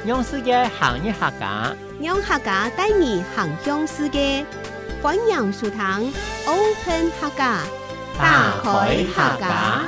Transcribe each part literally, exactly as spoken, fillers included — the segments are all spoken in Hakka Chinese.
讓世界行入客家，讓客家帶你行向世界。歡迎收聽Open客家，打開客家。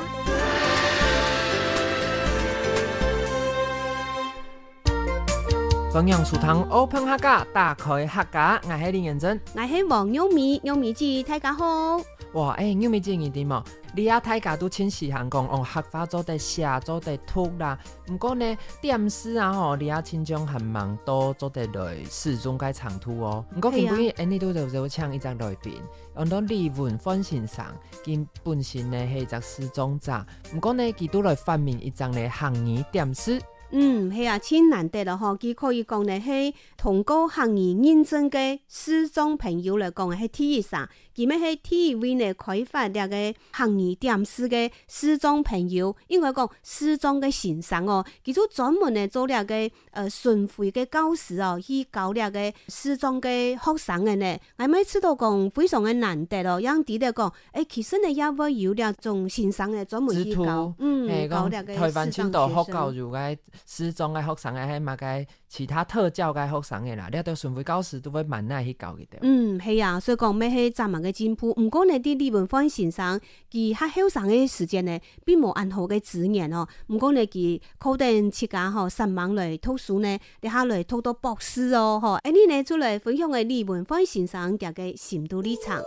歡迎收聽Open客家，打開客家。𠊎係李元珍。𠊎係黃玉米，玉米姐，大家好。哇，欸，玉米姐，你知無？這下大家都盡時行講，哦，客話做得寫，做得讀啦。毋過呢，點字啊吼，這下盡像還吂到做得來使用个程度哦。毋過今晡日，係啊。𠊎等都有邀請一隻來賓，安到李文煥先生，佢本身呢係一隻視障者，毋過呢，佢都來發明一隻呢客語點字。嗯，係啊，盡難得了吼，佢可以講呢係通過客語認證个視障朋友來講係第一儕，佢乜係第一位呢開發這個客語點字个視障朋友，應該講視障个先生哦，佢就專門呢做這個，呃，巡迴个教師哦，去教這個視障个學生个呢。𠊎乜知道講非常个難得哦，也知得講，欸，其實呢也會有這種先生呢專門去教，製圖，嗯，係，教這個講臺灣盡多學校有个視障个學生个，還有麼个其他特教个學生个啦，這兜巡迴教師都會滿哪去教佢兜。嗯，係啊，所以講乜係正蠻个進步。毋過呢，在李文煥先生佢較後生个時間呢，並無恁好个資源哦。毋過呢，佢靠等自家吼，煞猛來讀書呢，這下來讀到博士哦，吼。恁呢呢，就來分享个李文煥先生佢个心路歷程。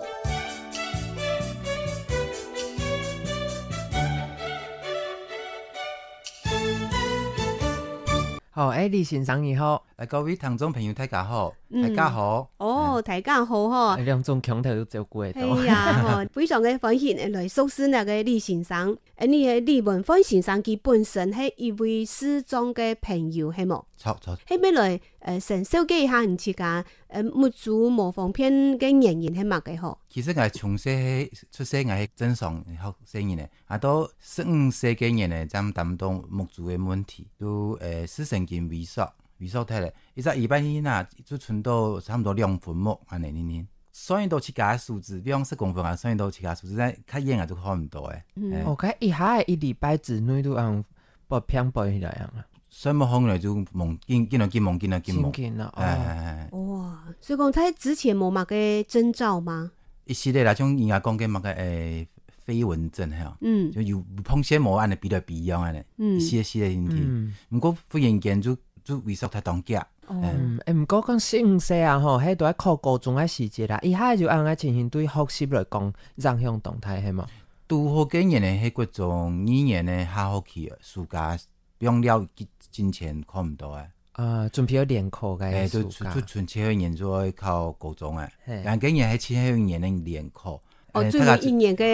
好，欸，李先生你好。欸，各位聽眾朋友，大家好。嗯。大家好。哦，欸。大家好吼。欸，兩種腔調都照顧得到。係啊，吼，非常个歡喜，欸，來熟識這個李先生。欸，你係李文煥先生，佢本身係一位視障个朋友，係無？著，著。係乜來，呃，先紹介一下你自家，呃，目珠無方便个原因係麼个吼？其實𠊎從細，出世𠊎係正常學生人呢。 啊，到十五歲个年呢，正擔到目珠个問題，就，呃，視神經萎縮，萎縮忒了。一隻禮拜日啊，就伸到差毋多兩分目，恁呢呢。算到自家个手指，比方十公分啊，算到自家手指，但較遠啊就看毋到欸。嗯。欸。哦，該一下一禮拜之內都恁樣發病發起來啊。算無好來就摸，緊，緊來緊摸，緊來緊摸。真緊啊，哦。欸，欸，欸。哇，所以講，佢之前無麼个徵兆嗎？ 一息仔啦，像人家講个麼个，欸，飛蚊症，係啊。嗯。就有碰線無恁呢，飛來飛去恁呢，嗯。一息一息仔形體。嗯。毋過忽然間就，就萎縮忒當遽。哦。嗯。嗯，欸，毋過講十五歲啊吼，該都愛考高中个時節啦，一下就恁樣个情形對學習來講影響當大，係無？拄好該年呢，係國中二年个下學期，暑假 放尞進前看毋到欸。啊，準備愛聯考个欸，就暑假。就，就賰最後一年就愛考高中欸。係。但該年係最後一年个聯考。哦，欸，最後一年个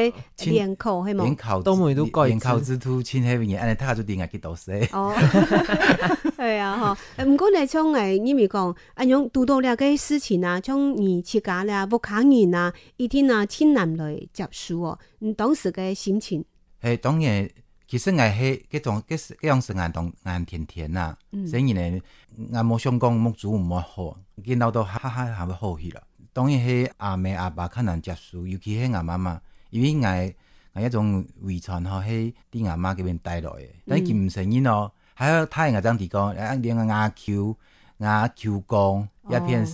聯考，大家就，係無？聯考之，都無都改制。聯考制度最後一年，恁呢大家就知𠊎幾多歲。哦。係啊，吼。欸，毋過呢，像欸，你咪講，恁樣拄到這個事情啊，像你自家啦，屋下人啊，一定啊，盡難來接受哦。你當時个心情 係，當然，其實𠊎係，該種，該時，該樣時𠊎當，𠊎天天啊，嗯。所以呢，𠊎無想講目珠毋會好，見到都哈哈還會好起來。當然係阿姆阿爸較難接受，尤其係𠊎媽媽，因為𠊎，𠊎該種遺傳吼，係對𠊎媽該片帶來个。但係佢毋承認哦，嗯。還有大人家這樣子講，啊，連𠊎舅，𠊎舅公，哦。一片，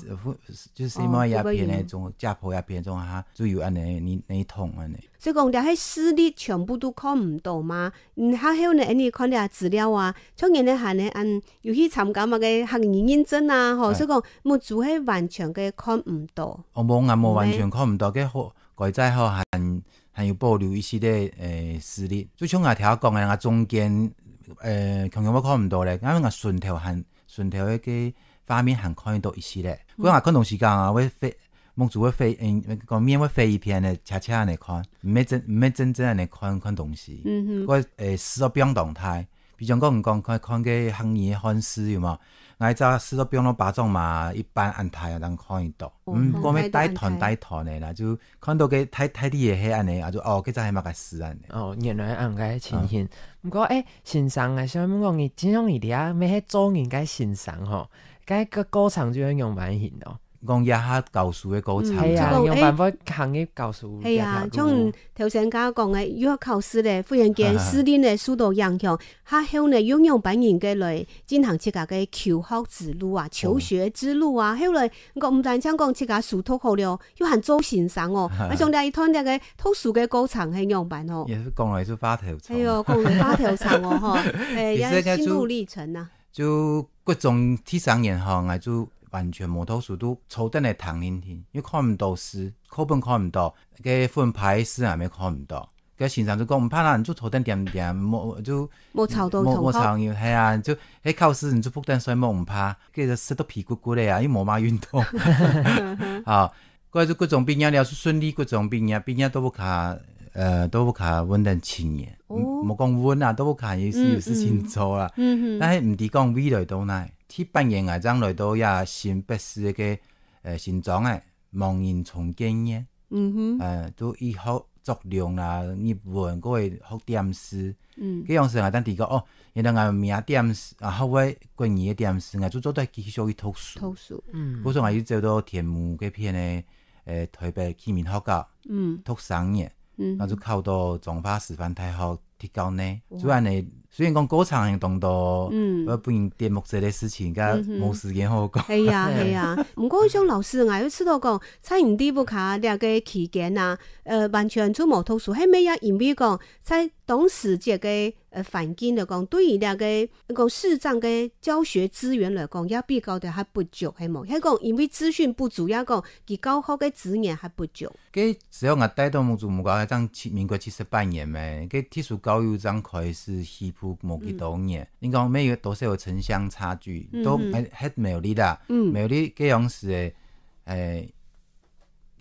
就細妹一片个，哦，種，家婆一片種，哈，就有恁呢，你，你痛恁呢。 所以講，這係視力全部都看毋到嘛。嗯，還有呢，恁呢看這資料啊，像你呢還呢，嗯，有去參加麼个客語認證啊，吼，哎。所以講，目珠係完全个看毋到。哦，無啊，無完全看毋到，該好，該在吼還，還有保留一息仔，誒，視力。就像𠊎頭下講个，𠊎中間，誒，強強要看毋到咧，因為𠊎脣頭還，脣頭个畫面還看得到一息仔。嗯。不過𠊎看東西講啊，會飛， 目珠會飛，嗯，講面會飛一片个，斜斜恁呢看，毋係真，毋係真正恁呢看，看東西。嗯哼。个，誒，視力變動態。比如講，你講看，看个客語个漢字有無？𠊎這視力變到巴掌嘛，一般恁大啊，正看得到。哦，嗯，講咩帶團帶團个啦，就看到个大，大體个係恁呢，啊，就，哦，該隻係麼个字恁呢。哦，原來恁个情形。嗯。毋過，誒，先生啊，想問講，你，就像你這下，乜係做人个先生吼，該个過程就會仰般形咯？講這下教書个過程。嗯，係啊，就講，仰般會行入教書這條路？係啊，像頭先家講个，又要考試咧，忽然間視力咧受到影響，下後呢，又仰般人个來進行自家个求學之路啊，求學之路啊。後來，你講毋單淨講自家書讀好了，又還做先生哦。啊，像這一段這个讀書个過程係仰般哦？也係講來就話頭長。哎喲，講來話頭長哦，吼。哎，其實應該就也係心路歷程啊。就國中第三年吼，𠊎就完全無讀書，都坐等來聽定定，因為看毋到字，課本看毋到，該分派字也看毋到。該先生就講，毋怕啦，你就坐等恬恬，莫，就莫吵到同學。莫，莫吵人，係啊，就，該考試你就伏等睡目，毋怕，該就食到皮骨骨个啊，又無麼運動。啊，過來就國中畢業了，就順利國中畢業，畢業到屋下，呃，到屋下穩定七年。哦。嗯，無講穩啊，到屋下也是有事情做啦。嗯，嗯。但係毋知講未來到哪，第八年啊，正來到這新北市个，呃，新莊个盲人重建院。嗯哼。呃，都去學作龍啦、日文，過會學點字。嗯。該樣時啊，正知講，哦，原來𠊎毋係點字，啊，學會國語个點字，𠊎就做得繼續去讀書。讀書。嗯。故所𠊎就走到天母該片个，呃，台北啟明學校，嗯。讀三年，嗯。然後就考到彰化師範大學特教系。哇。就恁呢，雖然講過程當多，嗯。會分人跌目色个事情，該嗯哼。無時間好講。係啊，係啊。毋過像老師，𠊎又知道講，在你在屋下這个期間啊，呃，完全就無讀書，係毋係也因為講，在當時這个，呃，環境來講，對於這个，講視障个教學資源來講，也比較个還不足，係無？係講因為資訊不足，也講佢教學个資源還不足。該時候𠊎帶到目珠目教，正七，民國七十八年咩，該特殊教育正開始起步無幾多年。嗯。你講乜有多少有城鄉差距，嗯哼。都還，還苗栗啦，嗯。苗栗該樣時个，誒，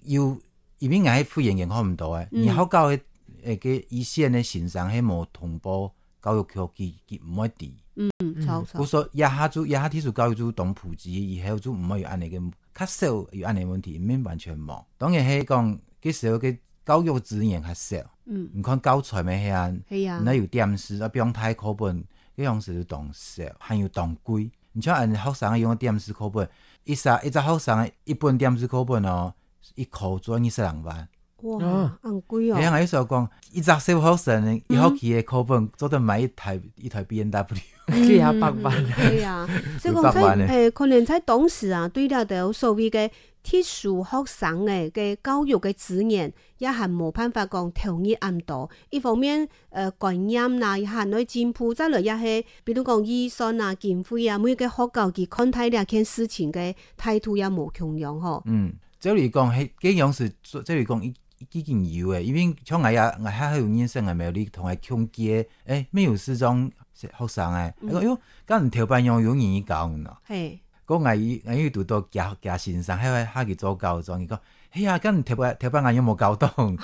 有，因為𠊎係忽然間看毋到个，嗯。你學校个，誒，該一線个先生係無通報教育局，佢，佢毋會知。嗯，著，著。故所這下就，這下特殊教育就當普及，以後就毋會有恁呢个 較少有恁呢問題，毋係完全無。當然係講，該時候个教育資源較少。嗯。你看教材乜係啊，係啊。哪有點字啊，比方大課本，該樣式就當少，還有當貴。你像恁學生用个點字課本，一隻，一隻學生一本點字課本哦，一科做二十零萬。哇，啊。恁貴哦。係啊，𠊎意思講，一隻小學生，一學期个課本做得買一台，嗯。一台B M W。幾下百萬。嗯，對啊。所以講在，幾百萬呢。誒，可能在當時啊，對這兜所謂个 特殊學生个，个教育个資源，也還無辦法講投入恁多。一方面，呃，觀念啦，也還愛進步，再來也係，比如講預算啊、經費啊，每個學校佢看待這件事情个態度也無共樣吼。嗯，照理講，係，該樣式，照理講，已，已經有个，因為像𠊎也，𠊎還有認識个苗栗同𠊎共屆个，誒，乜有視障學生个，嗯。哎喲，該你頭擺仰有人教呢？嘿。 講𠊎有，𠊎有堵到佢，佢先生，還有下去做校長，佢講，係啊，該頭擺，頭擺𠊎有無教懂？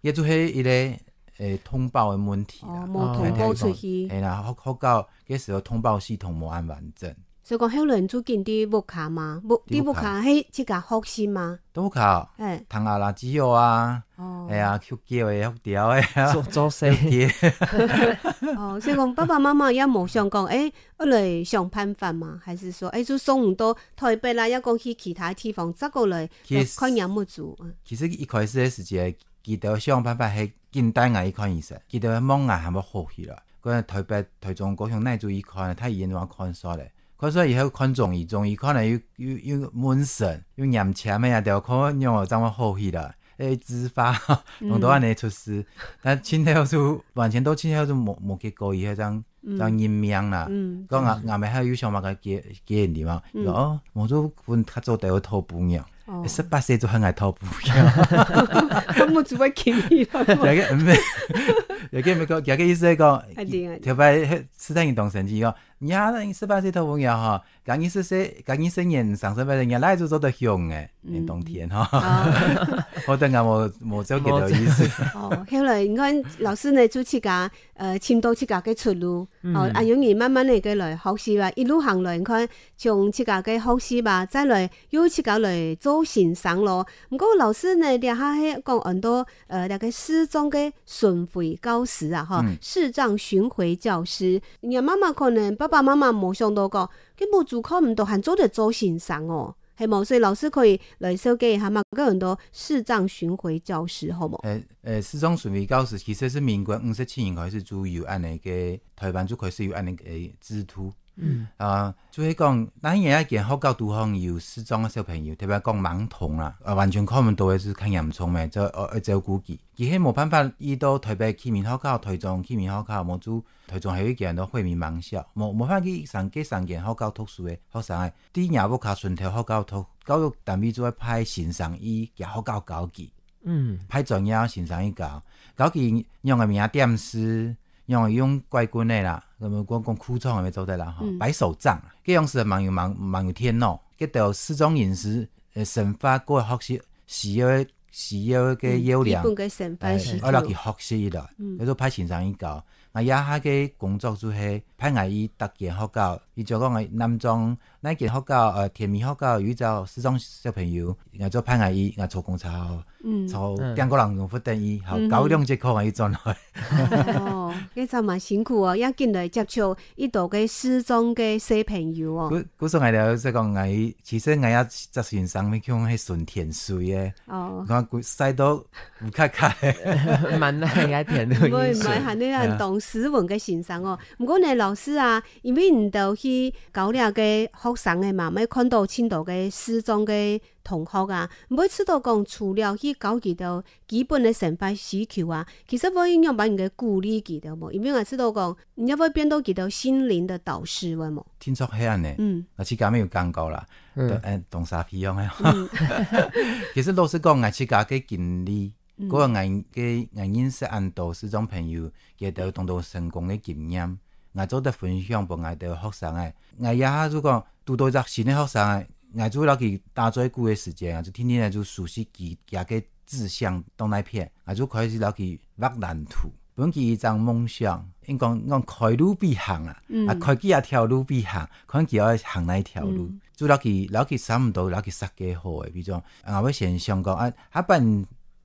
這就係一個，誒，通報个問題啦。哦，無通報出去。係啦，學，學校該時候通報系統無恁完整。所以講，後來就緊在屋下嘛，屋，在屋下。在屋下係自家學習嘛。在屋下，嘿。聽阿拉姊喲啊，哦。係啊，曲橋个，曲調个啊。做，做事。曲橋。哦，所以講，爸爸媽媽也無想講，誒， 愛來想辦法嘛？還是說，誒，就送你到台北啦，也講去其他地方，再過來，其實，看若目珠？嗯。其實一開始个時節，佢兜想辦法係緊帶𠊎去看醫生，佢兜望𠊎還無好起來。過來台北、台中、高雄哪位去看，太醫院𠊎看煞咧。看煞以後看中醫，中醫看了又，又，又問診，又驗籤个啊，就看仰仔正會好起來。誒，植髮，嗯。弄到恁呢出事。但盡後就，完全到盡後就無，無結果，以後正 嗯。正認命啦。嗯，講𠊎，𠊎乜還有想辦法解，解決嘛。嗯。講，哦，目珠分較早就有討餔娘，哦。十八歲就喊𠊎討餔娘。目珠會緊起來嘛。這個，毋係，這個毋係講，這個意思係講，一定，一定。頭擺，嘿，試探你當神奇講，你啊，你十八歲討餔娘吼，該二十歲，該二十年生十八歲，你哪位就做得用个，嗯。當天吼。哦。好得𠊎無，無這個意思。哦，後來你看老師呢，就自家，呃，尋到自家个出路。 哦，嗯。恁樣仔慢慢仔个來學習啊，一路行來，你看，從自家个學習啊，再來又自家來做先生咯。毋過老師呢，這下係講恁多，呃，這個視障个巡迴教師啊，吼，嗯。視障巡迴教師。你媽媽可能，爸爸媽媽無想到講，該目珠看毋到，還做得做先生哦。係無？所以老師可以來紹介一下嘛，有很多視障巡迴教師，好無？呃，呃，視障巡迴教師其實係民國五十七年開始就有恁呢个，臺灣就開始有恁呢个制度。嗯。啊，就係講，𠊎等該間學校肚項有視障个小朋友，特別講盲童啦，啊，完全看毋到个係較嚴重个，就，呃，愛照顧佢。佢係無辦法，佢到臺北啟明學校、臺中啟明學校，無就臺中還有一間叫惠民盲校，無，無法去三，該三間學校讀書个學生仔，在若屋下脣頭學校讀，教育單位就會派先生去佢學校教佢。嗯。派專業先生去教，教佢仰仔名點字，仰仔用拐棍仔啦，該麼講，講箍杖乜做得啦，吼，嗯。擺手杖，該樣式還吂有，吂，吂有電腦，該兜視障人士，呃，生活過个學習，需要个，需要个要領，嗯，基本个生活需求。哎，愛落去學習起來，嗯。該就派先生去教。𠊎這下个工作就係派𠊎去逐間學校，佢就講𠊎南庄 該間學校，呃，天美學校有一隻視障小朋友，𠊎就派𠊎去，𠊎坐公車吼，嗯。坐，嗯。頂個人鐘不等於，好，嗯哼。教兩節課𠊎就轉來。哦，該真蠻辛苦哦，也緊來接觸一兜个視障个小朋友哦。故，故所𠊎就係講，𠊎，其實𠊎也隻先生，𠊎講係順天水个。哦。你看，佢曬到烏卡卡个。蠻耐个天路。毋會，毋會，還係很懂斯文个先生哦。毋過呢，老師啊， 因為你兜去教這个學生个嘛，乜看到盡多个視障个同學啊，毋會試著講除了去教佢兜基本个生活需求啊，其實會仰般个鼓勵佢兜無？因為𠊎試著講，你也會變到佢兜心靈个導師，會無？聽說係恁呢，嗯。𠊎自家乜有感覺啦，嗯。都，嗯，當沙皮樣个。嗯。其實老實講，𠊎自家个經歷，嗯。過𠊎个，𠊎認識恁多視障朋友，佢兜當多成功个經驗。 𠊎做得分享分𠊎兜學生仔。𠊎這下就講，堵著一隻新个學生仔，𠊎就摎佢打嘴鼓个時間，𠊎就定定仔就熟悉佢，佢个志向到哪片，𠊎就開始摎佢畫藍圖，分佢一張夢想，應該講開路畀行啊，嗯。啊，開幾下條路畀行，看佢愛行哪一條路。嗯。就摎佢，摎佢差毋多，摎佢設計好个，比如講，啊，𠊎會先想講，啊，下擺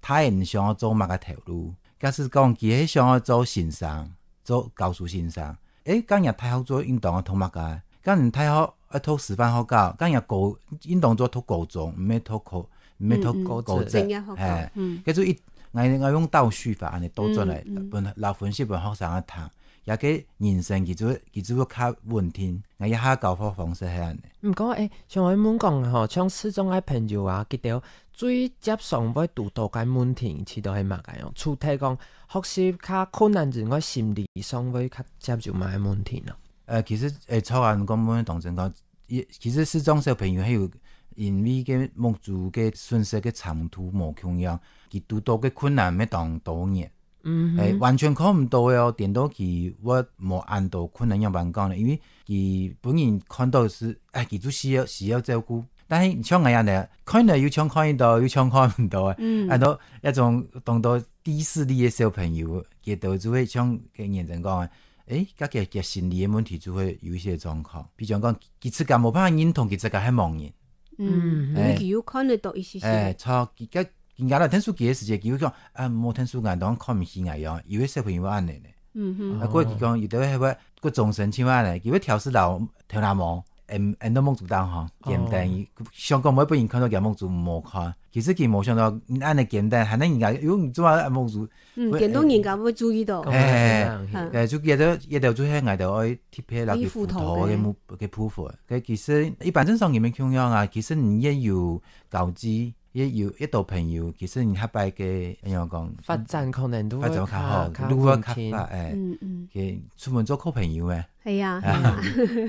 大人想愛做麼个頭路？假使講佢係想愛做先生， 做教書先生。誒，該若大學做運動愛讀麼个？該若大學愛讀師範學校，該若高，運動做讀高中，毋係讀高，毋係讀嗯，嗯，高職。職業學校，嘿，嗯。該就一，𠊎，𠊎用倒敘法恁呢倒轉來，嗯，嗯。分，摎分析分學生仔聽，這个人生佢就，佢就會較穩定。𠊎這下教學方式係恁呢。毋過，誒，想愛問講吼，像視障个朋友啊，佢兜 最輒常會堵著个問題，試著係麼个哦？除忒講學習較困難之外，心理上會較輒有麼个問題呢？呃，其實，誒，像恁講問當真講，也，其實視障小朋友還有，因為个目珠个損失个程度無共樣，佢堵著个困難乜當多元。 嗯哼。誒，完全看毋到个哦，顛倒佢會無恁多困難，仰般講呢？因為佢本人看到係，誒，佢就需要，需要照顧。但係像𠊎恁呢，看了又像看得到，又像看毋到个。嗯。恁多一種當多低視力个小朋友，佢兜就會像个認真講个，誒，該个，个心理个問題就會有一些狀況。比如講，佢自家無辦法認同佢自家係盲人。嗯，嗯。因為佢有看得到一些些。誒，著，佢个 人家來𢯭手佢个時節，佢會講，啊，無𢯭手𠊎當看毋起𠊎樣，有个小朋友會恁呢呢。嗯哼。啊，過佢講，有兜係會，過終身就會恁呢，佢會挑試摎頭那毛，嗯，嗯，到目珠頂吼，哦。檢定，想講毋會分人看到佢目珠無看。其實佢無想到，嗯，恁呢檢定，還能人家，喲，你做麼个目珠？嗯，會，見到人家會注意到。嘿，嘿，嘿。嗯。誒，就這兜，這兜就係𠊎兜愛特別來去輔導个目，你輔導个。个部分。該其實一般正常人乜共樣啊，其實你也有交際， 也有一兜朋友，其實你下擺个，仰般講，發展可能都會發展較好，較，較路會較闊，較穩定。誒，嗯，嗯。佢出門做靠朋友誒。係啊，啊，係啊。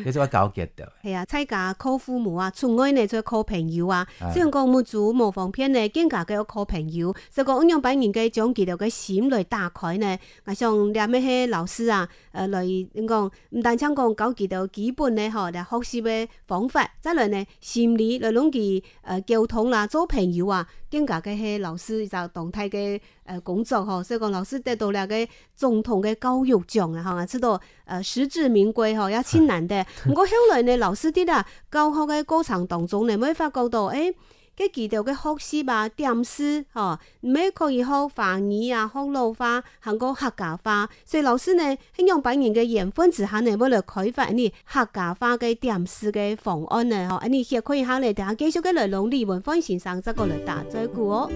這係愛交結个。係啊，在家靠父母啊，出外呢就靠朋友啊。哎。雖然講目珠無方便呢，更加个愛靠朋友。所以講，仰般人个將佢兜个心來打開呢？𠊎想這乜係老師啊，呃，來，講，毋單淨講教佢兜基本个吼，來學習个方法，再來呢，心理來同佢，呃，溝通啦，做朋友啊，更加个係老師一隻當大个，呃，工作吼。所以講老師得到這个總統个教育獎啊，吼，知道，呃，實至名歸吼，也盡難得。毋過後來呢，老師在這教學个過程當中呢，會發覺到，誒，該佢兜个學習啊、點字，吼，毋係可以學華語啊、學老話，還過客家話。所以老師呢，係仰般人个緣分之下呢，會來開發呢客家話个點字个方案呢，吼，恁呢歇睏一下呢，等下繼續个來摎李文煥先生再過來打嘴鼓哦。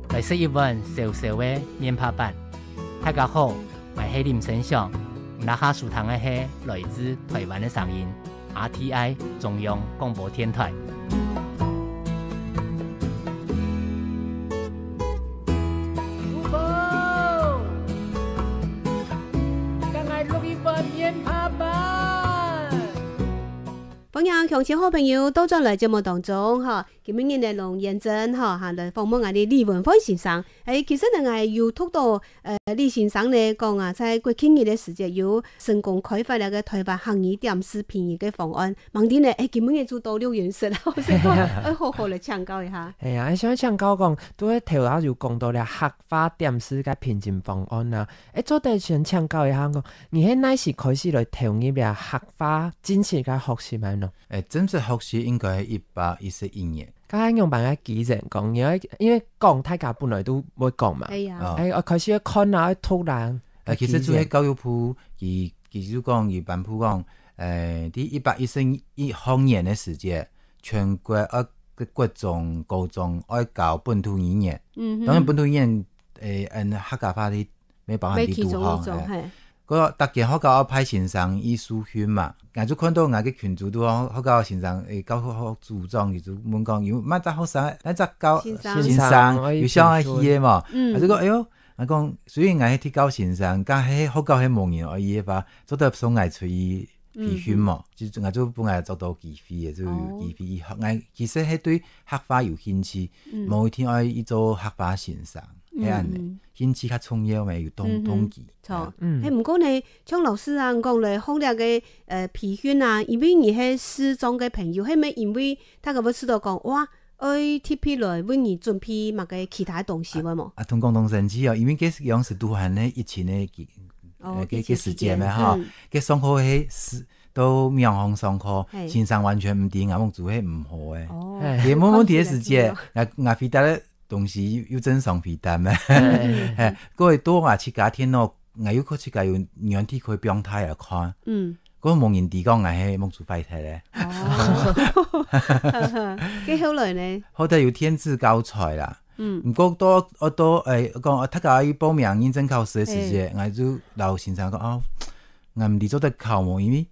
來食一碗燒燒个麵帕粄。大家好，𠊎係林生祥，這下收聽个係來自臺灣个聲音，R T I中央廣播電臺。有無？同𠊎摝一碗麵帕粄。歡迎鄉親好朋友倒轉來節目當中，吼。 今晡日呢，摎燕珍吼，哈，來訪問𠊎兜李文煥先生。欸，其實呢，𠊎有讀到，呃，李先生呢講啊，在國慶日个時節有成功開發了个臺灣客語點字拼音个方案。吂知呢，欸，今晡日就到錄音室了，所以講，愛好好來請教一下。哎呀，想請教講，拄才頭下有講到了客話點字个拼音方案啊，欸，做得先請教一下講，你係哪時開始來投入了客話進行个學習个呢？欸，正式學習應該係一百一十一年。 該仰般个機緣講，你愛，因為講大家本來都會講嘛。哎呀。哦。哎，愛開始愛看啊，愛讀啦。呃，其實就係教育部，佢，佢就講，佢頒布講，呃，第一百一十一學年个時節，全國愛个國中、高中愛教本土語言。嗯哼。當然，本土語言，呃，嗯，客家話个 乜包含在肚項，係其中一種，係。嘿。該逐間學校愛派先生去受訓嘛，𠊎就看到𠊎个群組肚項，學校先生，欸，教學組長佢就問講，有麼个學生，哪隻教先生，先生，有想愛去个無？嗯。𠊎就講，哎喲，𠊎講，雖然𠊎係特教先生，但係學校係無人愛去个話，做得送𠊎出去 培訓無，嗯哼。就𠊎就本來做到機會个，就有機會去學。哦。𠊎其實係對客話有興趣，嗯。無一定愛去做客話先生，嗯，係恁呢。嗯。興趣較重要嘛，有動，嗯哼。動機。著。嗯。嘿，毋過呢，像老師啊，你講咧，學這个，呃，培訓啊，因為你係視障个朋友，係毋係因為大家會知道講，哇， 愛特別來為你準備麼个其他東西會無？啊，同講當生趣哦，因為該央時拄好係疫情个期，哦，呃，該，該時節嘛吼，疫情期間，嗯。該上課係，係到網上上課，嘿。先生完全毋知，𠊎講就係毋好个。哦，嘿。該問問題个時節，看起來就，𠊎，𠊎回答个東西又，又正常回答嘛。嘿。嘿，該會到𠊎自家電腦，𠊎又靠自家有軟體可以放大來看。嗯。 該無人知講𠊎係目珠壞忒咧。哦。該後來呢？後來有電子教材啦。嗯。毋過到，哦，到，欸，講，哦，大家愛報名認證考試个時節，嘿。𠊎就摎先生講，哦，𠊎毋知做得考無，因為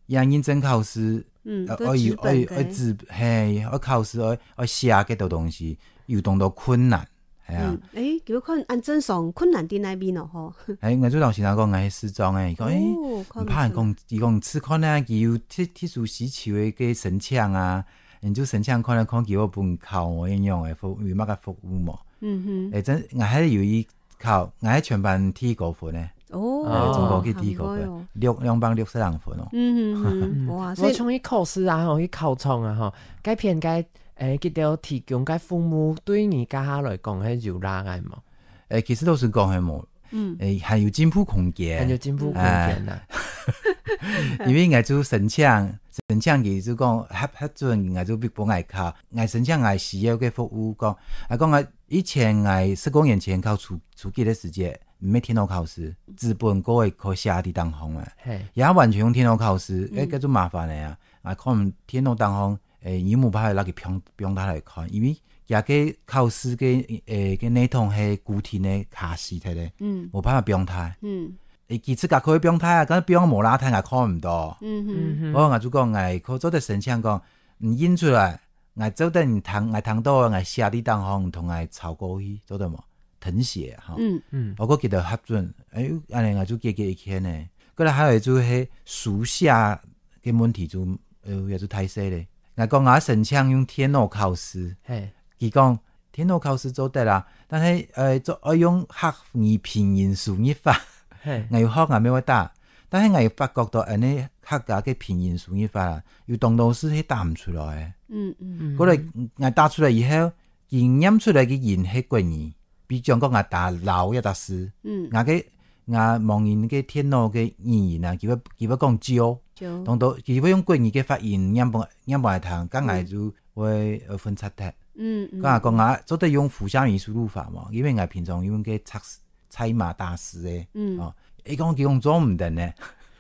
這認證考試，嗯，呃，愛有，都紙本个。愛，愛紙，嘿，愛考試，愛，愛寫幾多東西，有當多困難。 係啊。嗯，欸，佢看恁正常，困難在哪位呢，吼？欸，𠊎就摎先生講，𠊎係視障个，佢講，欸，哦，毋怕，看毋出。佢講，佢講試看啊，佢有特，特殊需求个，个申請啊，你就申請看啊，看佢會分你考無，恁樣个服，有麼个服務無？嗯哼。欸，正，𠊎還有去考，𠊎還全班第一高分呢。哦。欸，全國去第一高分，很高哦。六，兩百六十零分哦。嗯哼哼，嗯。哇，所以，無像去考試啊，吼，去考場啊，吼，該片該 欸，佢兜提供个服務對你這下來講係有罅个無？欸，其實老實講係無。嗯。欸，還有進步空間。還有進步空間啊。欸。因為𠊎就申請，申請佢就講核，核准，𠊎就分𠊎考。𠊎申請𠊎需要个服務講，啊，講𠊎以前𠊎十過年前考初，初級个時節，毋係電腦考試，紙本過會可寫在當項啊。嘿。也完全用電腦考試，嗯。欸，該就麻煩个啊。啊，可能電腦當項 欸，你無辦法拿佢放，放大來看，因為佢个考試个，欸，个系統係固定个卡死忒个，嗯。無辦法放大。嗯。欸，佢自家可以放大啊，但係放無罅忒，𠊎看毋到。嗯哼。嗯哼。哦，𠊎就講，𠊎可做得申請講，你印出來，𠊎做得你聽，𠊎聽到，𠊎寫在當項，你同𠊎抄過去，做得無？謄寫哈。嗯。嗯。包括佢个核准，欸，恁呢𠊎就解決一件呢。過來還有就係書寫个問題就，呃，也就大細咧。 𠊎講𠊎申請用電腦考試，嘿。佢講電腦考試做得啦，但係，呃，做，愛用客語拼音輸入法。嘿。𠊎有學𠊎乜會打，但係𠊎有發覺到恁呢客家个拼音輸入法啊，有當多字係打毋出來个。嗯，嗯。嗯。過來，𠊎打出來以後，佢唸出來个音係國語，比將講𠊎打老這隻字，嗯。𠊎个，𠊎盲人个電腦个語言啊，佢會，佢會講蕉，就當多佢會用國語个發音念分，念分𠊎聽，該𠊎就會，呃，分拆忒。嗯，嗯。該𠊎講𠊎做得用福蝦米輸入法嘛，因為𠊎平常用个拆，拆碼打字个，嗯。哦，佢講，佢講做毋得呢。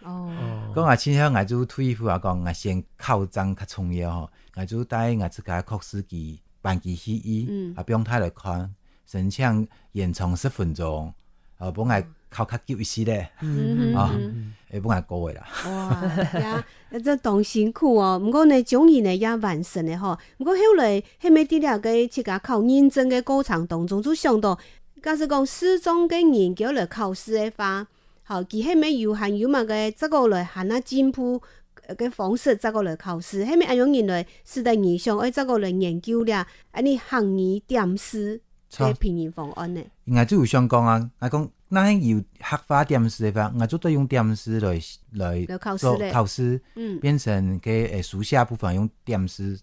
哦。講𠊎親像𠊎就退一步啊，講𠊎先考證較重要吼，𠊎就帶𠊎自家个考試機，板機去，嗯。啊，放大來看， 申請延長十分鐘，呃，分𠊎考較久一息咧。嗯，啊，嗯。會分𠊎過个啦。哇，呀，這當辛苦哦。毋過呢，終於呢也完成了吼。毋過後來，係毋係在這个自家考認證个過程當中，就想到，假使講視障个人，佢愛來考試个話， 好，佢係毋係有還有麼个再過來還較進步，呃，个方式再過來考試，係毋係恁樣人來，使得你想愛再過來研究了，恁呢客語點字个評分方案呢？應該就有想講啊，𠊎講，若係有客話點字个話，𠊎就做得用點字來，來來考試咧。做考試，嗯。變成个，呃，書寫部分用點字，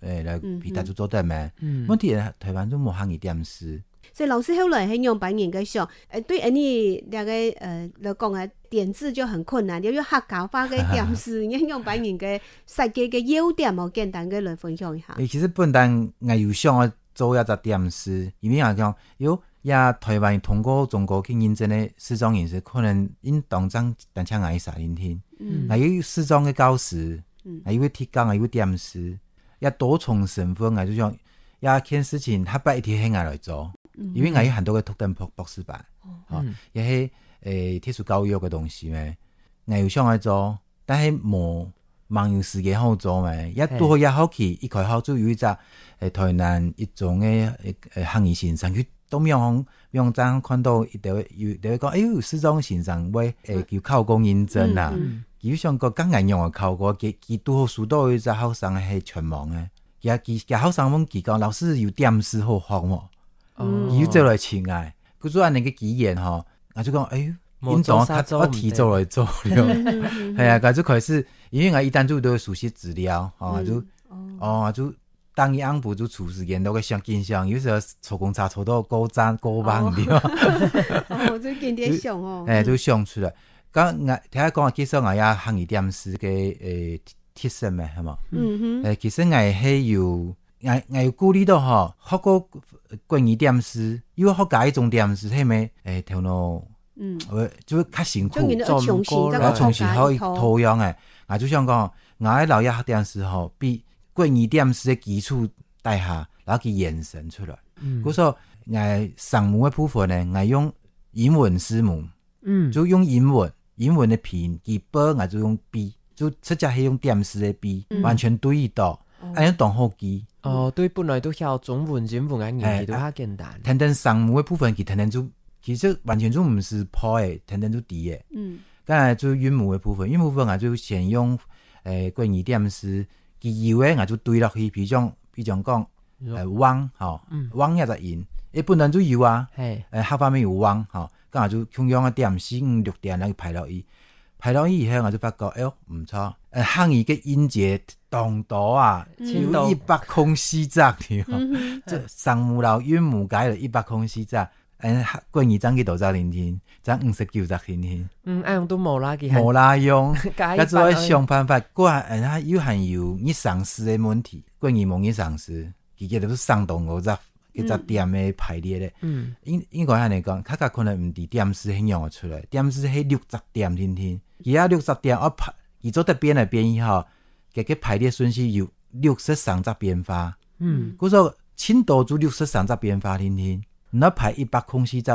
呃，來，嗯，回答就做得咩？嗯。問題是台灣就無客語點字。 所以老師後來係仰般形个想，呃，對恁呢這个，呃，來講啊，點字就很困難，要用客家話个點字，你仰般形个設計个要點哦，簡單个來分享一下。欸，其實本來𠊎有想愛做一隻點字，因為𠊎講，喲，這台灣通過中國去認證个視障人士，可能應當正單淨𠊎一儕定定。嗯。𠊎有視障个教師，嗯。𠊎有提供，𠊎有點字，這多重身份，𠊎就想， 這件事情下擺一定係𠊎來做，嗯。因為𠊎有很多个特等博，博士班，哦。吼，嗯。也係，欸，特殊教育个東西咩，𠊎有想愛做，但係無，吂有時間好做咩，也拄好這學期一開學就有一隻，欸，台南一中个，欸，欸，客語先生，佢到網，網站看到一條，有一條講，哎喲，視障先生會，欸，有考過認證啊。嗯，嗯。佢就想講，該𠊎仰會考過，佢，佢拄好收到一隻學生係全盲个， 佢，佢，佢學生問佢講：「老師，有點字好學無？」哦。佢就走來尋𠊎，佢就恁呢个機緣吼，𠊎就講：「哎喲，無應當較，做啥做毋得。」較提早來做了。嗯，嗯，嗯，嗯。係啊，𠊎就開始，因為𠊎一旦就都熟悉資料，吼，嗯。就，哦。哦，就當日暗晡就抽時間，都會想緊想，有時候坐公車坐到過站過站哦。對吧？哦，就緊點想哦。就，哎，嗯。就想出來。剛，𠊎，頭先講，其實𠊎也行一點字个，誒， 特色咩，係無？嗯哼。誒，其實𠊎係有，𠊎，𠊎有顧慮到吼，學過國語點字，又學加一種點字，係無？誒，頭腦，嗯。呃，就較辛苦。就你愛重新再過來學加一套。愛重新學一套樣誒。𠊎就想講，𠊎愛摎這點字吼，比國語點字个基礎底下，然後去延伸出來。嗯。故所，𠊎聲母个部分呢，𠊎用英文字母， 嗯。就用英文，英文个拼音，佢B，𠊎就用B，就直接係用點字个B，嗯。完全對得到，哦。恁樣當好記。哦，對，本來都曉中文、英文个人，哎，佢都較簡單。啊，跈等聲母个部分，佢跈等就，其實完全就毋使背个，跈等就知个。嗯。當然就韻母个部分，韻母部分啊，就先用，誒，國語點字，佢有个，𠊎就對落去，比如講，比如講， 有。呃，汪，吼，嗯。汪這隻音，誒，本來就有啊，嘿。呃，客話乜有汪，吼，該𠊎就共樣个點，四五六點，然後排落去，排落去以後，𠊎就發覺，哎喲，毋著，呃，客語个音節當多啊，真多。有一百空四隻，對無？嗯哼。這聲母摎韻母加起來一百空四隻， 嗯，國語正幾多隻定定，正五十九隻定定。嗯，恁樣都無啦，佢還無啦用，加一百而已。該就愛想辦法，過來，嗯，佢又還有日常字个問題，國語無日常字，佢个都係省到五隻，幾隻點个排列咧。嗯。應，應該恁樣講，大家可能毋知點字係仰仔出來，點字係六隻點定定，佢啊六隻點，哦，排，佢做得變來變去吼，該个排列順序有六十三隻變化。嗯。故所，盡多就六十三隻變化定定。 你愛排一百空四隻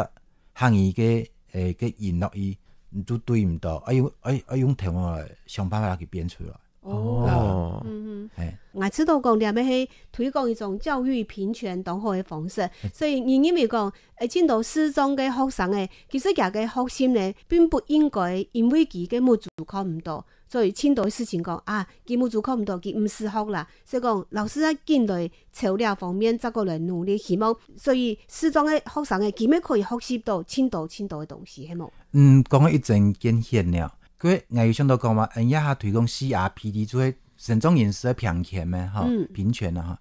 客語个，誒，个音落去，你就對毋到，愛用，愛，愛用頭腦來想辦法去變出來。哦。哦。嗯哼。嘿。𠊎知道講，這乜係推廣一種教育平權當好个方式，所以你認為講，誒，盡多視障个學生誒，其實佢个學習呢，並不應該因為佢个目珠看毋到， 所以盡多事情講，啊，佢目珠看毋到，佢毋使學啦。所以講，老師啊，緊來朝這方面再過來努力，希望所以視障个學生誒，佢乜可以學習到盡多盡多个東西，係無？嗯，講到一針見血了。佢，𠊎有想到講嘛，嗯，這下推廣四R P D就係身障人士个平權咩，吼，嗯。平權啊，吼。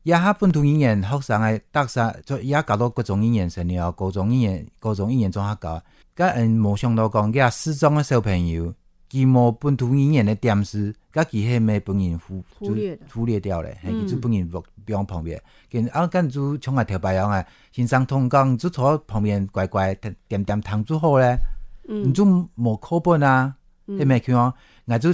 這下本土語言學生个讀冊，就這下教到國中一年生了，高中一年，高中一年中學教，但，嗯，無想到講，這視障个小朋友，佢無本土語言个點字，該佢係毋係分人忽，忽略个。就忽略掉咧，嘿，嗯。佢就分人放，放旁邊。跟，啊，跟就像𠊎頭擺樣啊，先生同講，就坐旁邊乖乖，恬，恬恬聽就好咧。嗯。你就無課本啊，嗯。係毋係？佢講，𠊎就，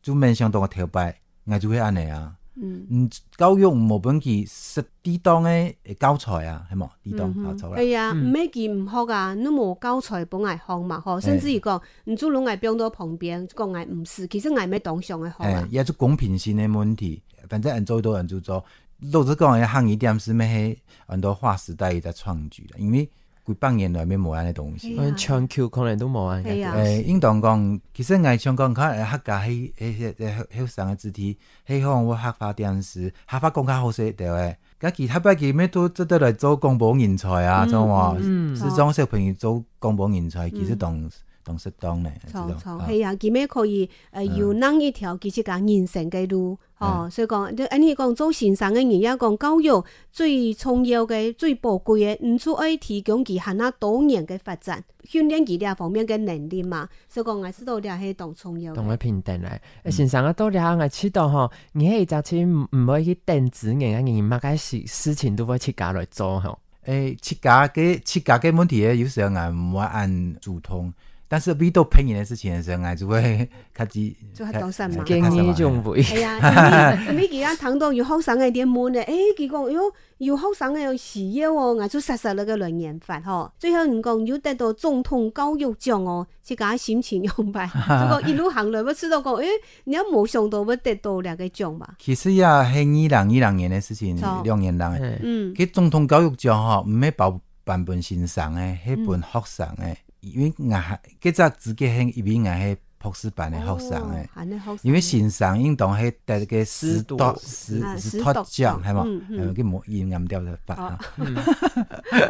就免想到𠊎頭擺， 𠊎就會恁呢啊。嗯。嗯，教育無分佢適，適當个教材啊，係無？適當，嗯哼。啊，錯啦。對啊，嗯。毋係佢毋學啊，你無教材分𠊎學嘛，吼，哎。甚至於講，你就攏𠊎放到旁邊，講𠊎毋識，其實𠊎乜當想愛學啊。哎，也係公平性个問題，反正恁做都恁做做。老實講，客語點字乜係恁多劃時代一個創舉啦，因為 幾百年來乜無恁个東西。係啊。嗯，全球可能都無恁个東西。係啊。誒，應當講，其實𠊎想講，看，誒，客家係，係，係，係後生个子弟，係講會客話點字，客話講較好勢，對毋對？該其他擺佢乜都做得來做廣播人才啊，嗯，知道無？嗯，嗯。視障小朋友做廣播人才，其實當，嗯。當適當呢，著，知道？著，啊。係啊，佢乜可以，呃，嗯。有另一條佢自家人生个路。 吼，嗯。所以講，就恁呢講，做先生个人也講，教育最重要个、最寶貴个，你就愛提供佢還較多元个發展，訓練佢這方面个能力嘛。所以講，𠊎知道這係當重要个。當然平等來。嗯。先生啊，到這𠊎知道吼，你係一隻盡毋，毋會去等資源个人，麼个事，事情都會自家來做吼。 誒，自家个，自家个問題，有時候𠊎毋會恁主動，但是遇到別人个事情个時候，𠊎就會較自，就較當煞猛。較，較煞猛。建議就毋會。哎呀，因為，因為佢也聽到有學生个在問呢，誒，佢講，哎喲，有學生个需要哦，𠊎就煞煞那個來研發吼。最後你講有得到總統教育獎哦，自家心情樣般？就講一路行來，𠊎知道講，誒，你也無想到會得到這個獎吧？其實也係二零二零年个事情，著。兩年零个。嗯。嗯。該總統教育獎吼，毋係包 頒分先生个，係分學生个。嗯。因為𠊎還，該隻資格係因為𠊎係博士班个學生个。哦，還係學生。因為先生應當係得个師鐸，師鐸。師，啊，師鐸獎，師鐸獎。係無？嗯，嗯。呃，該無音啱掉个發啊。哦。嗯。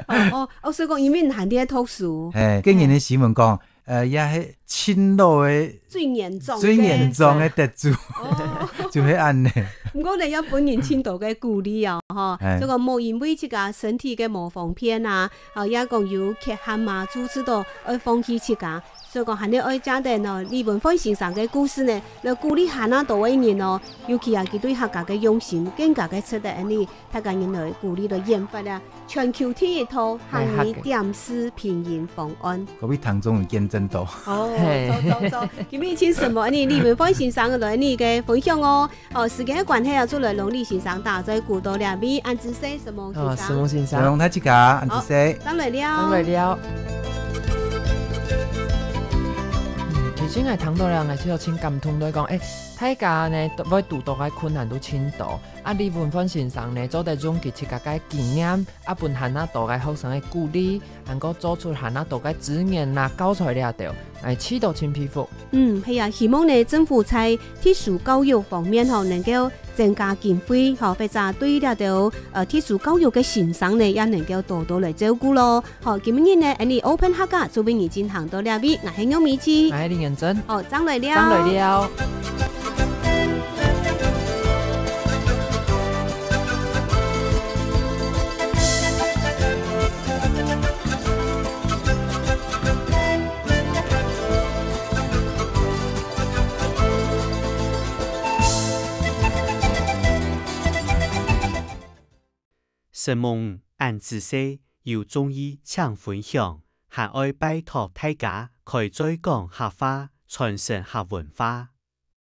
哦，哦，哦，所以講因為你還在讀書。嘿，今年个新聞講，嘿。 呃，也係盡老个，最年長个。最年長个得主，哦。就係恁呢。毋過呢，也分人盡多个鼓勵哦，吼。哎。這個無因為自家身體个無方便啊，啊，也講有缺陷啊，就知道愛放棄自家。所以講，還係愛借等哦，李文煥先生个故事呢，來鼓勵還較多个人哦，尤其啊，佢對客家个用心，更加个值得恁呢 大家人來鼓勵來研發啊，全球第一套客語點字拼音方案。各位聽眾有見證到。哦，嘿。著，著，著。今日請承蒙你李文煥先生來你个分享哦。哦，時間个關係啊，就來摎李先生打嘴鼓到這位，恁仔細，承蒙先生。哦，承蒙先生。承蒙大自家，恁仔細。好，正來尞。正來尞。嗯，其實𠊎聽到了，𠊎就真感動，就講，誒，大家呢，都會堵到个困難都盡多。 啊，李文煥先生呢，做得用佢自家个經驗，啊，分還較多个學生个鼓勵，還過做出還較多个資源啦、教材這兜，𠊎試著真佩服。嗯，係啊，希望呢，政府在特殊教育方面吼，能夠增加經費吼，或者對這兜，呃，特殊教育个先生呢，也能夠多多來照顧咯。好，今日呢，恁呢Open客家就為你進行到這位，𠊎係玉米姐。𠊎係林元珍。好，正來尞。正來尞。 承蒙恁仔細，有中意請分享，還愛拜託大家開嘴講客話，傳承客文化。